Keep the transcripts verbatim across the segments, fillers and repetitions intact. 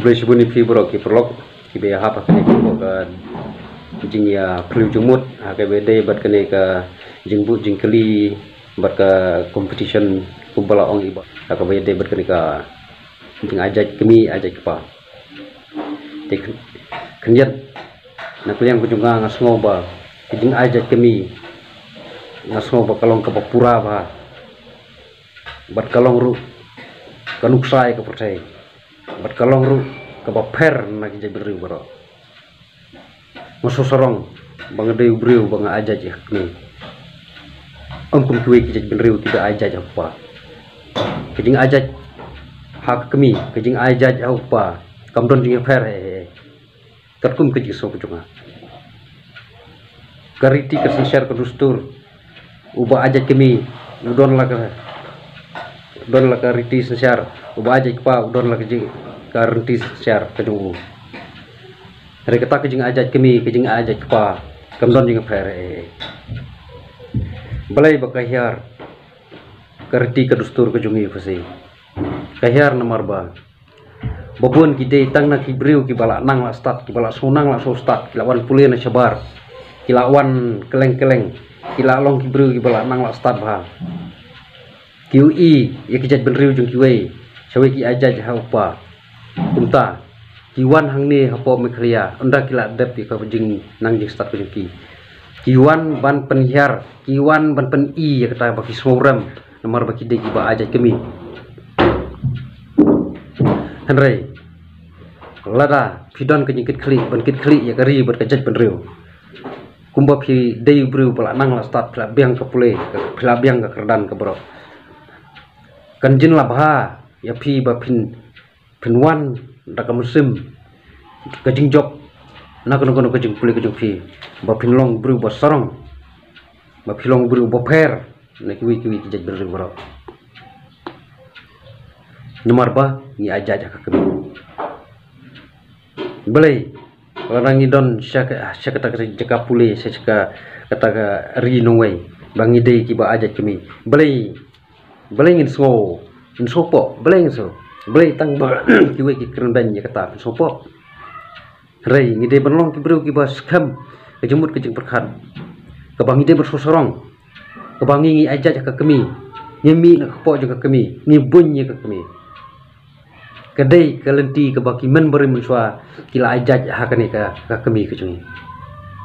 Khublei shibun ïa phi baroh ki paralok kiba ïa hap ha kane ka jingïaphylliew jingmut ha kaba ïadei bad kane ka jingbuh jingkylli bad ka competition kumba la ong i Bah ha kaba ïadei bad kane ka jingai jait kmie ai jait kpa. Te khyn-, khyndiat na ka liang ka jong nga nga sngew ba ka jingai jait kmie nga sngew ba ka long kaba pura bha bad ka long ruh ka nuksa ïa ka pyrthei bad ka long ruh kaba pher na ki jaitbynriew baroh. Nga sngewsarong ba nga dei u briew ba nga ai jait ïa ka kmie. Ym kum kiwei ki jaitbynriew kiba ai jait ha u kpa. Ka jingai jait ha ka kmie, ka jingai jait ha u kpa kam don jingïapher ei ei ei. Katkum ka jingsngew ka jong nga, ka riti ka synshar ka dustur, uba ai jait kmie u don la ka, don la ka riti synshar, uba ai jait kpa u don la ka jing, ka riti synshar ka jong u. Hynrei kata ka jingai jait kmie, ka jingai jait kpa kam don jingïapher ei ei. Balei ba ka hiar ka riti ka dustur ka jong ngi Khasi? Ka hiar namar ba ba bun ki dei tang na ki briew kiba la nang la stad, kiba la shu nang la shu stad, ki la wan pule na shabar, ki la wan kylleng kylleng, ki la long ki briew kiba la nang la stad bha. Ki ïohi ïa ki jaitbynriew jong kiwei, shawei ki ai jait ha u kpa. Kumta ki wan hangne hapoh Meghalaya, ynda ki la dep ïa ka jingnang jingstad ka jong ki, ki wan ban pynhiar, ki wan ban pyni ïa kata ba ki sngewrem namar ba ki dei kiba ai jait kmie. Hynrei lada phi don ka jingkitkhlieh ban kitkhlieh ïa ka ri bad ka jaitbynriew, kumba phi dei u briew ba la nang la stad, phi la biang ka pule, phi la biang ka kyrdan ka baroh, kan jin la bha ïa phi ba phin, phin wan da ka mynsiem ka jingjop na kano kano ka jingpule ka jong phi, ba phin long u briew ba sarong, ba phi long u briew ba pher na kiwei kiwei ki jaitbynriew baroh. Namar ba ngi ai jait ha ka kmie. Balei lada ngi don sha ka, sha kata ka jaka pule, sha ka, kata ka ri nongwei, ba ngi dei kiba ai jait kmie? Balei, balei ngin sngew, ngin sngewpoh? Balei ngin sngew? Balei tang ba kiwei ki kren beiñ ïa kata, ngin sngewpoh? Hynrei ngi dei ban long ki briew kiba skhem ka jingmut ka jingpyrkhat, kaba ngi dei ban sngewsarong, kaba ngi, ngi ai jait ha ka kmie, ngi mih na ka kpoh jong ka kmie, ngi buiñ ïa ka kmie. Ka dei ka lynti kaba ki mynbarim mynshuwa ki la ai jait ha kane ka, ka kmie ka jong ngi,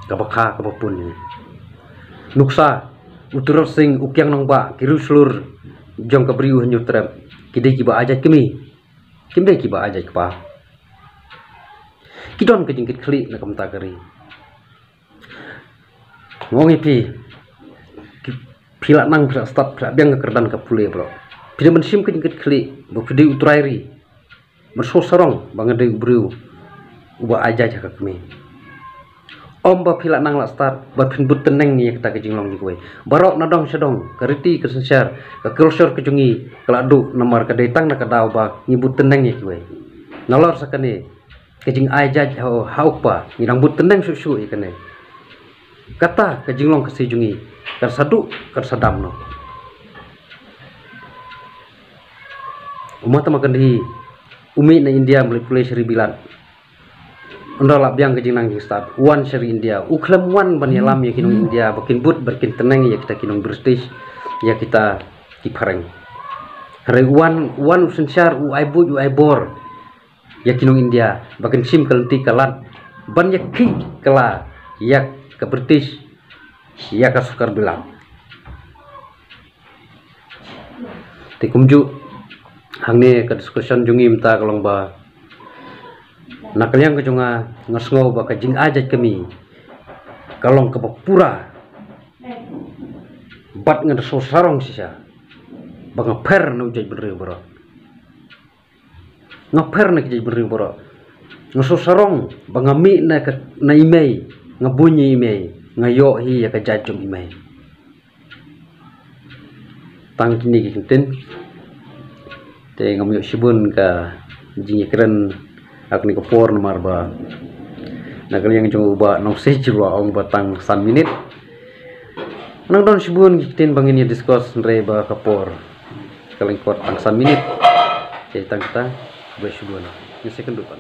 kaba kha kaba pun. Nuksa u Tirot Sing, u Kiang Nangbah, ki riewshlur jong ka Bri U Hynñiewtrep, ki dei kiba ai jait kmie, kim dei kiba ai jait kpa. Ki don ka jingkitkhlieh na ka bynta ka ri. Nga ong ïa phi, ki, phi la nang, phi la stad, phi la biang ka kyrdan ka pule baroh, phi dei ban shim ka jingkitkhlieh ba phi dei u trai ri, ban sngewsarong ba nga dei u briew uba ai jait ha ka kmie. Ym ba phi la nang la stad ba phin bud tneng ïa kata ka jinglong jong kiwei. Baroh na dong sha dong, ka riti ka synshar, ka culture ka jong ngi ka la duh namar ka dei tang na ka daw ba ngi bud tneng ïa kiwei. Nalor sa kane, ka jingai jait ha u, ha u kpa, ngi dang bud tneng shuh shuh ïa kane. Kata ka jinglong Khasi jong ngi kan sa duh, kan sa dam noh. U Mahatma Gandhi u mih na India ban leit pule sha ri Bilat. Ynda la biang ka jingnang jingstad, u wan sha ri India, u khlem wan ban ïalam ïa ki nong India ba kin bud, ba kin tneng ïa kita ki nong British, ïa kita ki phareng. Hynrei u wan, u wan u synshar, u ai buit, u ai bor ïa ki nong India ba kin shim ka lynti ka lad ban ïakhih kylla ïa ka British, ïa ka sorkar Bilat. Te kumjuh, hangne ka discussion jong ngi mynta ka long ba na ka liang ka jong nga, nga sngew ba ka jingai jait kmie ka long kaba pura. Bad nga da sngewsarong shisha ba nga pher na u jaitbynriew baroh. Nga pher na ki jaitbynriew baroh. Nga sngewsarong ba nga mih na ka, na i mei, nga buiñ ïa i mei, nga ïoh hi ïa ka jait jong i mei. Tang kine ki kyntien. Te ngam ïoh shibun ka jingïakren ha kane ka por namar ba na ka liang jong u Bah Nongsiej u la ong ba tang san minit. Nang don shibun ki kyntien ba ngin ïa discuss, hynrei ba ka por ka lyngkot tang san minit. Te tang kata. Ba shu duh na, ngi sa kynduh pat.